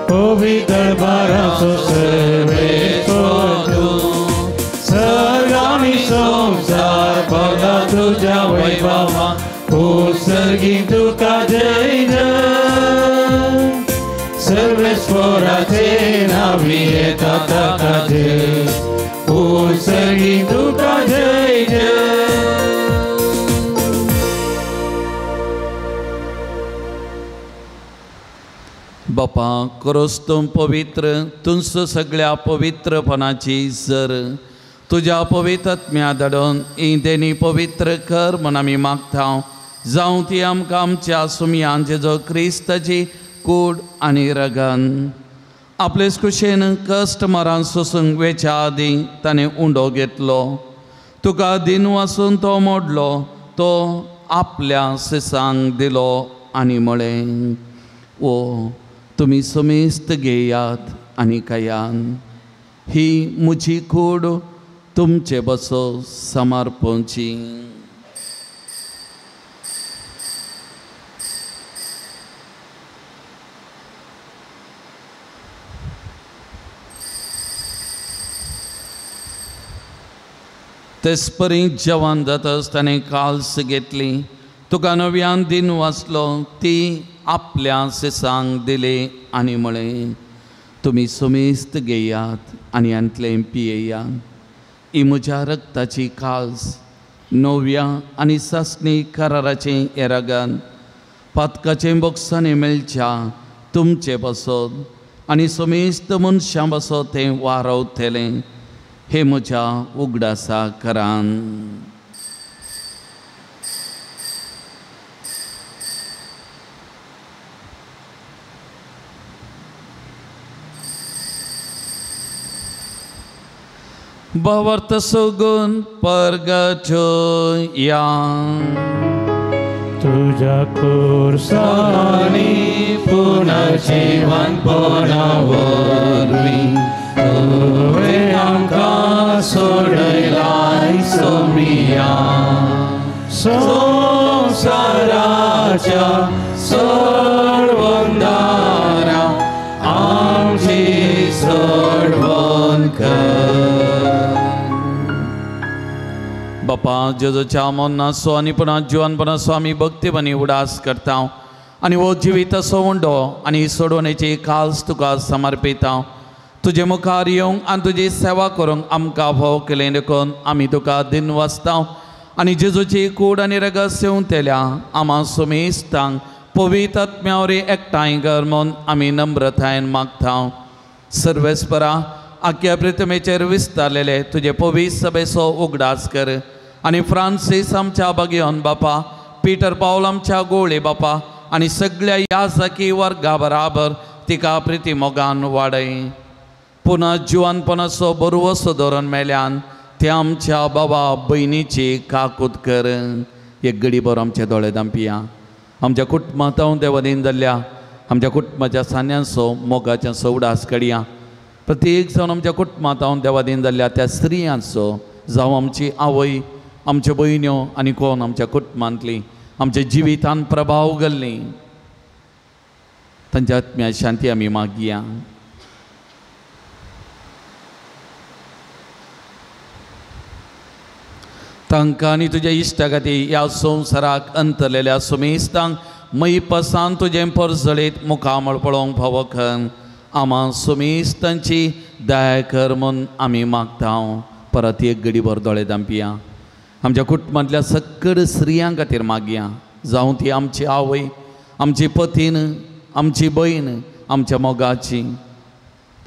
पवित्र सर्वेश्वर तूं, सर्गानी संवसार भरला तुज्या वैभवान, ओ सर्गी तुका जय जय. सर्वेश्वराचे नांवी येता ताका जय, ओ सर्गी तुका जय जय. बापा क्रोस तूं पवित्र, तुंस सगळ्या पवित्रपणाची जर तुज्या पवित्रत्म्या धाडून ही देणी पवित्र कर म्हूण आमी मागता. जावं ती आमकां आमच्या सुमयान जेजो क्रिस्ताची कूड आनी रगन. आपलेच कुशेन कश्ट मरान सोसूंक वेच्या आदीं ताणें उंडो घेतलो, तुका दिन वासून तो मोडलो, तो आपल्या सिसांक दिलो आनी म्हळें, ओ तुमी समेस्त घेयात आनी खायात, ही म्हजी कूड तुमचे बसो समर्पणची. तेचपरी जेवण जातच ताणें काल्स घेतली, तुका नव्यान दिन वाचलो, ती आपल्या सिसांक दिली आनी म्हळें, तुमी समेस्त घेयात आनी हांतलें पियेयात, ही म्हज्या रक्ताची काल्स, नव्या आनी सासणी कराराचें हें रगत, पातकाचें बोगसाणें मेळच्या तुमचे पासत आनी समेस्त मनशां पासत तें वारवतलें. हे म्हज्या उगडासा करान. भवर्त सुगुण परगटया तुझ्या खुर्सानी पुनर्जीवनपणा वरवीं तुवें आमकां सोडयलाय सोमिया, संवसाराच्या सोडवणदारा आमची सोडवण कर. बापा जेजूच्या मरणाचो आनी पुनः जिवनपणाचो आमी भक्तीपणी उडास करता आनी हो जिवीत असो उंडो आनी सोडवणेची काल्स तुका समर्पिता. तुजे मुखार येवंक आनी तुजी सेवा करूंक आमकां फाव केलें देखून आमी तुका दिन वाचता आनी जेजूची कूड आनी रगत सेवतेल्या आमा सुमेस्तांक पवित्र आत्म्या वरवीं एकठांय कर म्हूण आमी नम्रतायेन मागता. सर्वेस्परा आख्या पृथ्वीचेर विस्तारलेले तुजे पवित्र सभेचो उगडास कर आनी फ्रांसीस आमच्या बागेवन बापा, पीटर पावल आमच्या गोळे बापा आनी सगळ्या याजकी वर्गा बराबर तिका प्रिती मोगान वाडय. पुनः जिवनपणाचो बरवसो धरून मेल्यान ते आमच्या बाबा भयणीची काकूत कर. एक गडीभर आमचे दोळे दांपिया आमच्या कुटुंबांत देवादीन जाल्ल्या आमच्या कुटुंबाच्या सान्यांचो मोगाच्या उडास कडया. प्रत्येक जावन आमच्या कुटुंबांत देवादीन जाल्ल्या त्या स्त्रियांचो, जावं आमची आवय, आमच्यो भयण्यो आनी कोण आमच्या कुटुंबांतली आमच्या जिवितान प्रभाव घाल्ली. तांच्या आत्म्या शांती आमी मागया. तांकां आनी तुज्या इश्टा खातीर ह्या संवसाराक अंतरलेल्या सुमेस्तांक मयपासान तुजें परजळीत मुखामळ पळोवंक फावो कर. आमा सुमेस्तांची दया कर म्हूण आमी मागता. परत एक गडीभर दोळे धांपया. आमच्या कुटुंबांतल्या सकड स्त्रियां खातीर मागया, जावं ती आमची आवय, आमची पतीन, आमची भयण, आमच्या मोगाची,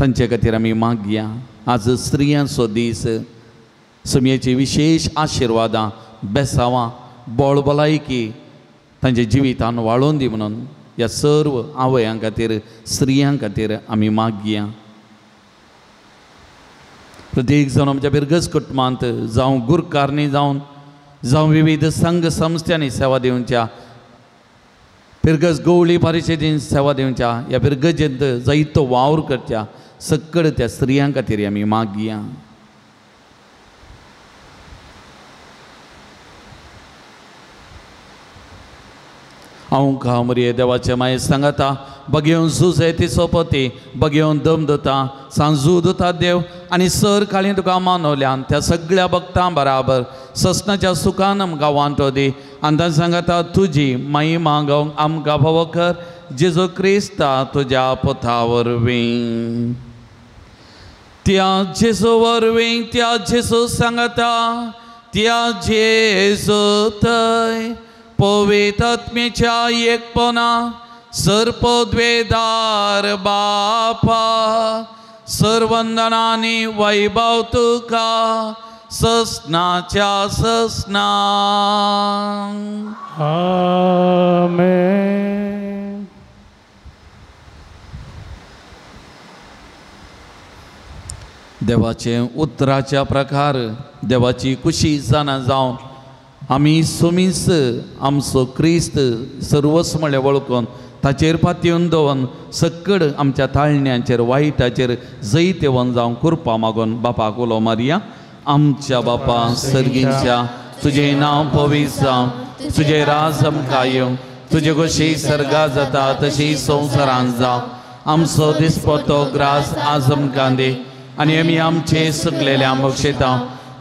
तांचे खातीर आमी मागया. आज स्त्रियांचो दीस, सुमयेची विशेश आशिर्वादां, बेसावां, बळ भलायकी तांच्या जिवितान वाळोवन दी म्हणून ह्या सर्व आवयां खातीर, स्त्रियां खातीर आमी मागया. प्रत्येक जावन आमच्या बिरगज कुटुंबांत जावं गुरकारणी जावन, जावं विविध संघ संस्थांनी सेवा दिवच्या, पिरगज गवळी परिशदेन सेवा दिवच्या, ह्या पिरगजेंत जायतो वावर करच्या सकड त्या स्त्रियां खातीर आमी मागया. हांव कामरिये देवाचे माये सांगता, बगेवन झुजे ती सोपती, बगेवन दम दिता, सांजू दिता देव आनी सर काळी तुका मानवल्यान त्या सगळ्या भक्तां बराबर ससनाच्या सुखान आमकां वांटो दी. आनी तांकां सांगता तुजी माई मागोवंक आमकां फावो कर, जेजू क्रिस्ता तुज्या पुता वरवीं. त्या जेजू वरवीं, त्या जेजू सांगता, त्या जेजू थंय पवित्र एकपणा सर्पद्वेदार बापा सर्वंदनानी वैभव तुका ससनाच्या ससना. आमेन. देवाचे उतराच्या प्रकार देवाची कुशी जाणा जावन आमी सुमीस आमचो क्रिस्त सर्वस्व म्हळ्यार वळखून ताचेर पातयेवन दवरून सकड आमच्या ताळण्यांचेर वायटाचेर जैत येवन जावं कृपा मागून बापाक उलो मारया. आमच्या बापा सर्गींच्या, तुजें नांव पवित्र जावं, तुजें राज आमकां येवं, तुजे कशी सर्गा जाता तशी संवसारांत जावं. आमचो दिसपटो ग्रास आज आमकां दी आनी आमी आमचे सुकलेल्या बक्षिता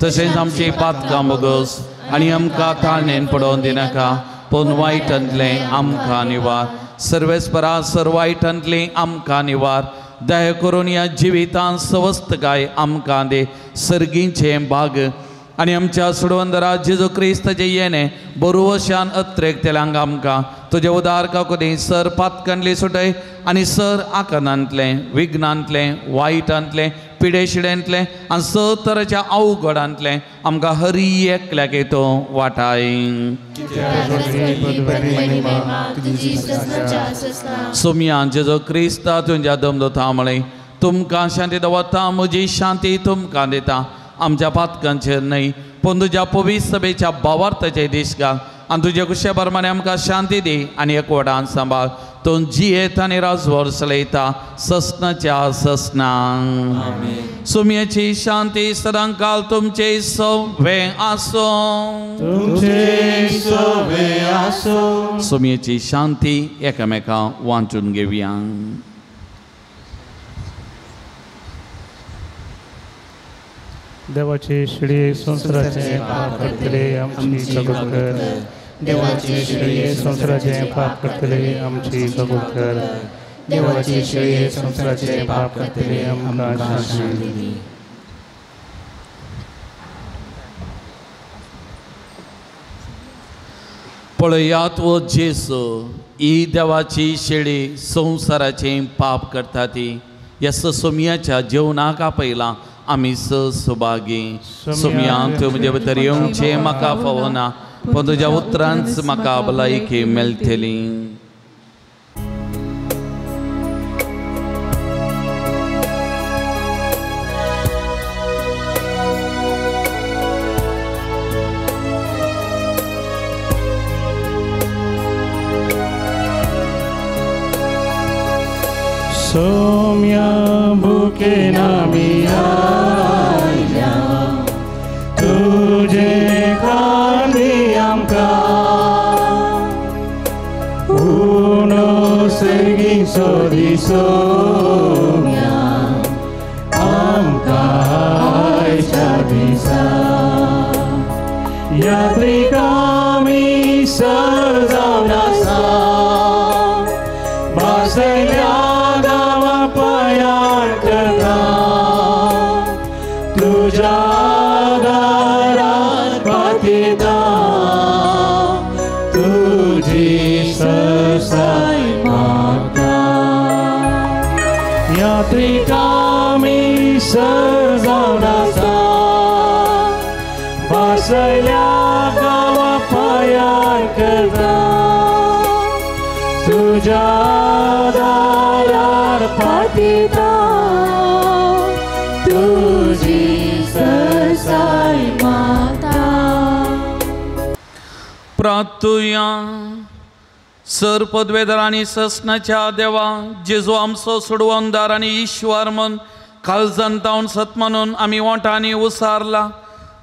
तशेंच आमची पातकां बोगस आनी आमकां ताळणेन पडोवन दिनाका, पूण वायटांतलें आमकां निवार. सर्वेस्परा सर वायटांतलें आमकां निवार. दया करून ह्या जिवितांत सवस्तकाय आमकां दी, सर्गीचें भाग आनी आमच्या सोडवंदरा जेजू क्रिस्ताचें येणें बरोवशान अत्रेकतेल्यांक आमकां तुजें उदार काकुदी सर पातकांतलें सुटय आनी सर आकानांतलें, विघ्नांतलें, वायटांतलें, पिडेशिडेंतलें आनी स तरेच्या अवघडांतलें आमकां हरी एकल्याक येतो वाटाय. सोमया जेजू क्रिस्ता तुमच्या दमदता म्हळें, तुमकां शांती दवरता, म्हजी शांती तुमकां दिता. आमच्या पातकांचेर न्हय पूण तुज्या पवित्र सभेच्या भावार्थाचे दीस घाल आनी तुजे कुशे प्रमाणे आमकां शांती दी आनी एकवटान सांबाळ. तूं जियेत आनी राजवर चलयता ससनाच्या ससनां. सुमयेची शांती सदांकाल तुमचे सवे आसूं. सुमयेची शांती एकामेकां वांटून घेवया. देवाची शिळये संवसाराचें पाप करतले आमची कबूल कर. देवाची शिळये संवसाराचें पाप करतले आमची कबूल कर. देवाची शिळये संवसाराचें पाप करतले आमकां शांती दी. पळयात वो जेजू, ही देवाची शेळी संवसाराचें पाप करता ती ह्या सोमयाच्या जेवणाक आपयलां आमी स सुभागी. सोमया तूं म्हजे भितर येवचें म्हाका फावना, पूण तुज्या उतरांच म्हाका भलायकी मेळटली. सोम्या भुकेन आमी आयल्या तुजे खाली आमकां उणो सर्गी सोदी सोदी सोम्या आमकां आयच्या दिसा यात्रीक आमी सजावन आसा भासयल्या गांवा पयाण करता तुज्या दारार पातयेता तुजी सरसाय मागता यात्रीक आमी सजावन आसा भासयल्या गांवा पयाण करता तुज्या दारार पातयेता तुजी सरसाय मागता. प्रार्थुया. सर पदवेदार आनी ससनाच्या देवा जेजू आमचो सोडवणदार आनी ईश्वर म्हूण काळजान तावन सत मानून आमी ओंठांनी उसारला.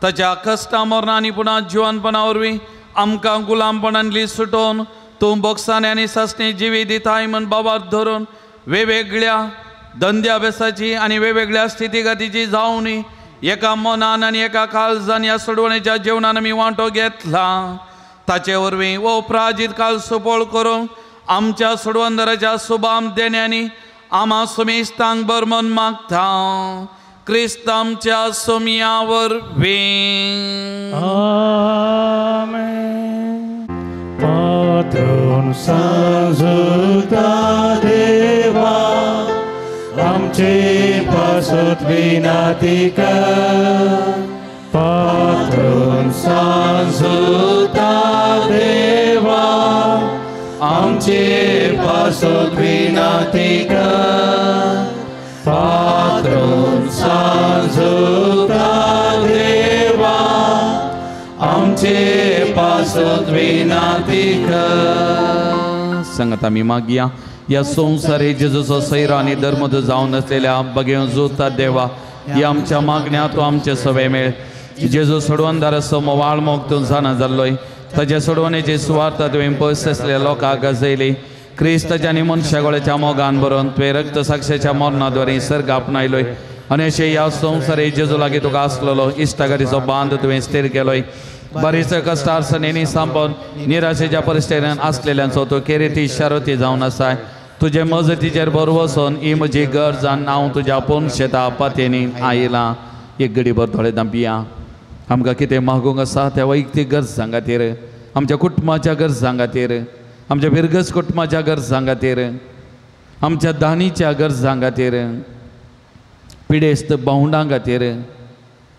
ताच्या कश्टा मरणां आनी पुणा जिवनपणा वरवीं आमकां गुलामपणांतली सुटोवन तूं बोगसाने आनी सासणे जिवी दिताय म्हूण बाबार धरून वेगवेगळ्या धंद्याभ्यासाची आनी वेगवेगळ्या स्थितीगतीची जावनी एका मनान आनी एका काळजान ह्या सोडवणेच्या जेवणान आमी वांटो घेतला. ताचे वरवीं वो प्राजीत काल सुपोळ करून आमच्या सोडवणदाराच्या सुबाम देण्यांनी आमा सुमेस्तांक बर मन मागता. क्रिस्त आमच्या सोमिया वरवीं. आमेन. पात्रोन सांजुता देवा आमचे पासत विनाती कर. पात्रोन सांजुता देवा आमचे पासत विनाती कर. पात्रोन सांजुता देवा आमचे पासत विनाती कर. संगत आमी मागया. ह्या संवसारे जेजूचो सैरो आनी धर्म जावन आसलेल्या बगेवन जोता देवा ह्या आमच्या मागण्या तूं आमचे सवे मेळ. जेजू सोडवणदार असो मोवाळ मोग तूं जाणा जाल्लोय. ताच्या सोडवणेची सुवार्थ तुवें पयस आसलेल्या लोकांक गाजयली. क्रिस्ताच्या आनी मनशा गोळ्याच्या मोगान बरोवन तुवें रक्त साक्षेच्या मरणाद्वारे सर्ग आपणायलोय आनी अशें ह्या संवसारे जेजू लागीं तुका आसलेलो इश्टागतीचो बांद तुवें स्थीर केलोय. बरीच कश्टार्सणेंनी सांपोवन निराशेच्या परिस्थितीन आसलेल्यांचो तूं केरेती शारोती जावन आसाय. तुजे मजतीचेर भर वचून ही म्हजी गरज आनी हांव तुज्या पोनशेता पातयेनी आयलां. एक गडीभर दोळे धांपिया. आमकां कितें मागूंक आसा त्या वैयक्तीक गरजां खातीर, आमच्या कुटुंबाच्या गरजां खातीर, आमच्या बिरगज कुटुंबाच्या गरजां खातीर, आमच्या दानीच्या गरजां खातीर, पिडेस्त भावंडां खातीर,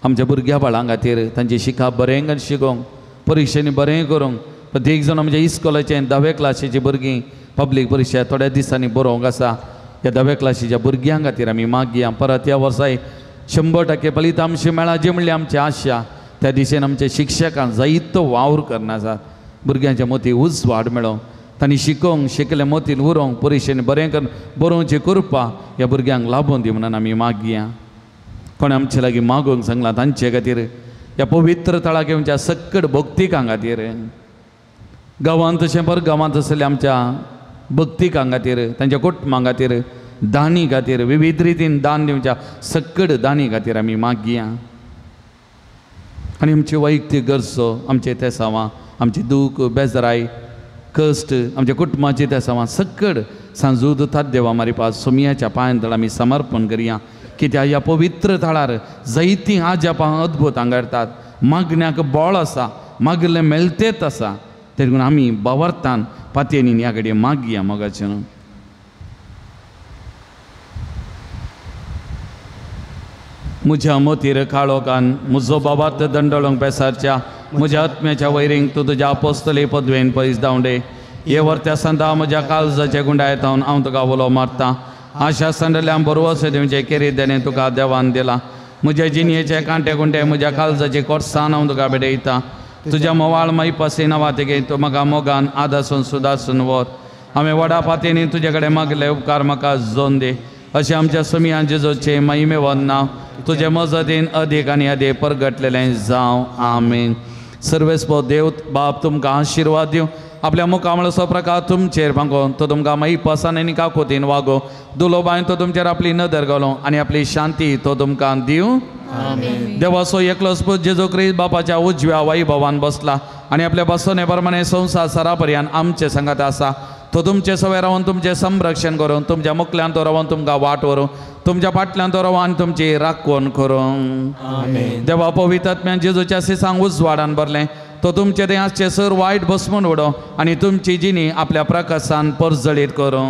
आमच्या भुरग्या बाळां खातीर, तांची शिका बरें शिकोवंक, परिक्षेनी बरें करूंक. प्रत्येक जाण आमच्या इस्कोलाचे धावे क्लासीची भुरगीं पब्लीक परिक्षा थोड्या दिसांनी बरोवंक आसा. ह्या धावे क्लासीच्या भुरग्यां खातीर आमी मागया. परत ह्या वर्साय 100% फलितांश मेळा जी म्हणली आमची आशा. त्या दिशेन आमच्या शिक्षकांक जायतो वावर करना आसात. भुरग्यांच्या मती उजवाड मेळोवंक, तांणी शिकोवंक, शिकले मतीन उरोवंक, परिक्षेन बरें करून बरोवची कृपा ह्या भुरग्यांक लाभून दी म्हणून आमी मागया. कोण आमचे लागीं मागूंक सांगलां तांचे खातीर, ह्या पवित्र थळाक येवच्या सक्कड भक्तिकां खातीर, गांवांत तशें पर गांवांत आसलेल्या आमच्या भक्तिकां खातीर, तांच्या कुटुंबां खातीर, दानी खातीर, विविध रितीन दान दिवच्या सक्कड दानी खातीर आमी मागया. आनी आमची वैयक्तीक गरजो, आमचे तेसांवां, आमची दूख, बेजराय, कश्ट, आमच्या कुटुंबाची तेसांवां सक्कड सांजूद देवा मारिपा सोमियाच्या पांयां तळ आमी समर्पण करया. कित्याक ह्या पवित्र थळार जायतीं आजापां अद्भुत घडटात. मागण्याक बळ आसा, मागिल्लें मेळतेच आसा. तेणकून आमी बावरतान पातयेनी ह्या कडेन मागया मोगाचें. न्हू म्हज्या मतीर काळोखान म्हजो बाबात दंडळोंक बेसारच्या म्हज्या आत्म्याच्या वैरींक तूं तुज्या आपोस्तली पदवेन पयस धांवडे. हे वर्त्या संदा म्हज्या काळजाचे गुंडायत हांव तुका उलो मारता. आशा सांडल्या बरवस दिवचे केरी देणें तुका देवान दिला. म्हज्या जिणयेचे कांटे कुंटे म्हज्या काळजाचे कोर्सान हांव तुका भेटयता. तुज्या मोवाळ मायपासी नांवा तूं म्हाका मोगान आदासून सुदासून व्हर. हांवें व्हडा पातयेनी तुजे कडेन मागले उपकार म्हाका जोन दी. अशें आमच्या सुमयान जेजूचे महिमेवन नांव तुजे मजतीन अदीक आनी अदीक परगटलेलें जावं. आमीन. सर्वेस्पो देव बाप तुमकां आशिर्वाद दिवं. आपल्या मुखामळचो प्रकार तुमचेर भांगो तो तुमकां माई पसान आनी काकोतीन वागो दुलोबायन तो तुमचेर आपली नदर घालो आनी आपली शांती तो तुमकां दिवं. देवाचो एकलोच पूत जेजू क्रिस्त बापाच्या उजव्या वैभवान बसला आनी आपल्या बसवणे प्रमाणे संवसार सरापर्यान आमचे संगात आसा. तो तुमचे सवय रावन तुमचें संरक्षण करून तुमच्या मुखल्यान तो रावन तुमकां वाट व्हरूं तुमच्या फाटल्यान तो रावन तुमची राखण करूं. देवा पवित्र जेजूच्या सिसांक उजवाडान भरलें तो तुमचे तें आसचे सर वायट बसमून उडो आनी तुमची जिणी आपल्या प्रकाशान परजळीत करूं.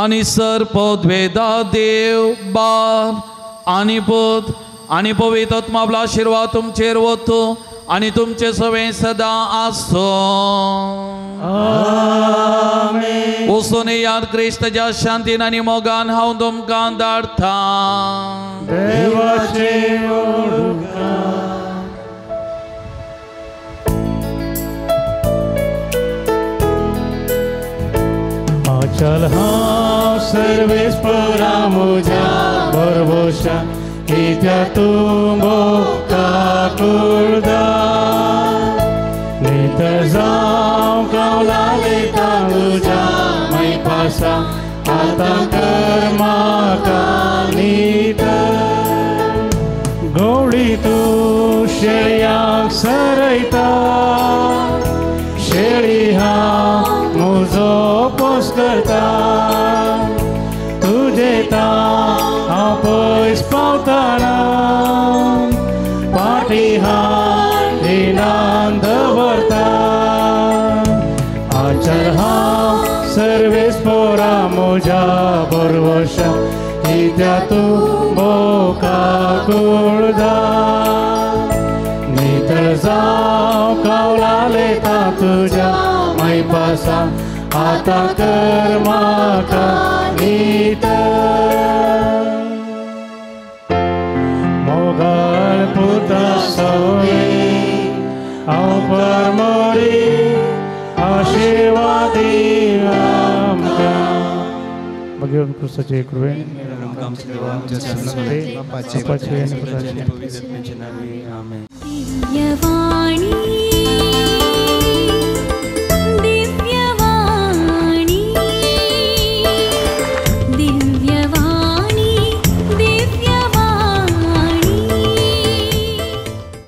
आनी सर पदवेदा देव बाप आनी पूत आनी पवित्र आत्मा आपलो आशिर्वाद तुमचेर वतो आनी तुमचे सवे सदां आसो. वचून याद क्रिस्ताच्या शांतीन आनी मोगान हांव तुमकां धाडटा. अचल हांव सर्वेस्परा म्हज्या भरवशा कित्याक तूं मोका कुळदा नितळ जावं कावला लेता तुज्या मैपासा आतां कर म्हाका नितळ. गवळी तूं शेळयांक सरयता शेळी हांव म्हजो पोस करता तुजे हांव पयस पावतना पाटी हांव रिणान दवरता. आचल हांव सर्वेस्परा म्हज्या भरवशा कित्याक तूं मोका कुळदा नितळ जावं कावला लेता तुज्या मैपासा आतां कर म्हाका नितळ. मोगाळ पुता सवे हांव परमोरी आशिर्वाद दी आमकां. भगवान क्रिस्ताचे कृपेन बापाचे आनी पुताचे आमेन. दिव्यवाणी.